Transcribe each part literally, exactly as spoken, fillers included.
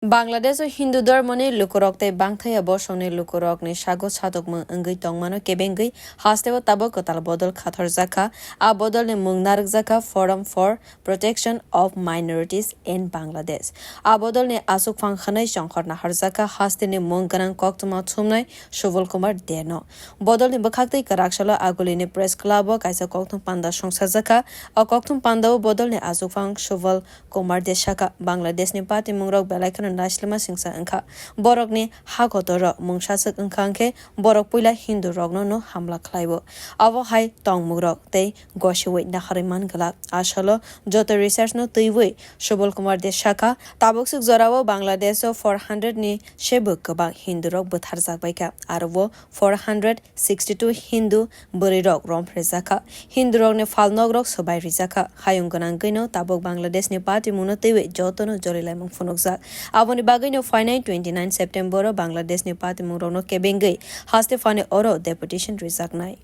Bangladesh o Hindu dhormoni lukurok tei bangthaya bosongni lukurokni sago satokmung wngwi tongmano kebengwi hasteo tabuk kwtal bodol khatharjakha. A bodolni mung narwkjakha Forum for Protection of Minorities in Bangladesh. A bodolni aswkphang hwnwi chongkhor naharjakha hasteni mung gwnang koktwma thumnai Subal Kumar Deno. Bodolni bwkhaktwi kwrak salo Agulini Press Club o kaisa kokthum panda songsajakha. O kokthum pandao bodolni aswkphang Subal Kumar De sakha, Bangladeshni patimungrok belai kheno naislema singsa wngkha. Borokni ha kotoro mungsaswk wngkha hwnkhe borok puila Hindu rokno no hamla khlaibo. Abo hai tongmungrok tei gosiwi naharwi man glak. Asalo joto research no twiwi Subal Kumar De sakha, tabukswk jorao Bangladesh o four hundred ni sebo kwbang Hindu rok bwtharjak baikha, aro o four hundred sixty two Hindu bwrwi rok romphrejakha. Hindu rokni phalnok rok swbai rijakha. Hayung gwnangwino tabuk Bangladesh ni patimungno twiwi jotono jorilaimung phunukjak. Aboni bagwino phainai twenty nine September o Bangladesh ni patimung rokno kebengwi haste phani oro deputation rijaknai.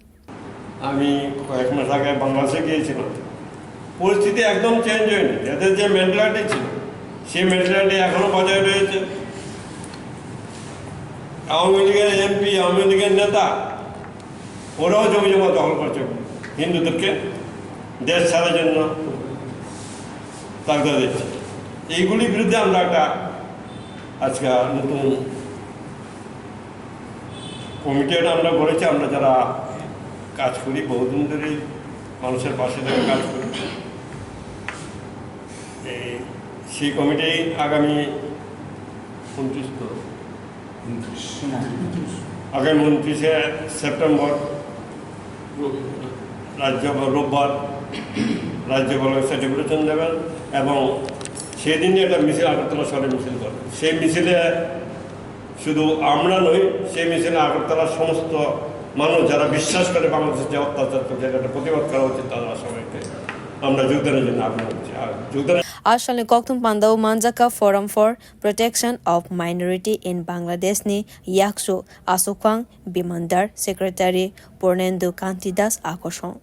আমি কয়েক মাস আগে বাংলাদেশে গিয়েছিলাম, পরিস্থিতি একদম চেঞ্জ হয়নি। এদের যে মেন্টালিটি ছিল, সেই মেন্টালিটি এখনো বজায় রয়েছে। আওয়ামী লীগের এমপি, আওয়ামী লীগের নেতা, ওরাও জমি জমা দখল করছে, হিন্দুদেরকে দেশ ছাড়ার জন্য তাগিদ দিচ্ছে। এইগুলির বিরুদ্ধে আমরা একটা আজকে নতুন কমিটি একটা আমরা গড়েছি, আমরা যারা কাজ করি, বহুদিন ধরে মানুষের পাশে থেকে কাজ করি। এই, সেই কমিটি আগামী ঊনত্রিশ তো, আগামী ঊনত্রিশে সেপ্টেম্বর রাজ্য বা রোববার রাজ্য বলে একটা ডেপুটেশন দেবেন এবং সেদিনই একটা মিছিল আগরতলা শহরে মিছিল করে। সেই মিছিলে শুধু আমরা নই, সেই মিছিলে আগরতলার সমস্ত মানুষ যারা বিশ্বাস করে বাংলাদেশে যে অত্যাচার চলছে, এটা প্রতিবাদ করা উচিত, তারা সবাইকে আমরা যোগদানের জন্য আহ্বান করছি। আর যোগদান A salni kokthum pandao manjakha Forum for Protection of Minority in Bangladesh ni yakchu aswkphang Bimandar, Secretary Purnendu Kanti Das Akosong.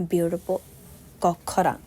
Bureau Report, Kokkhorang.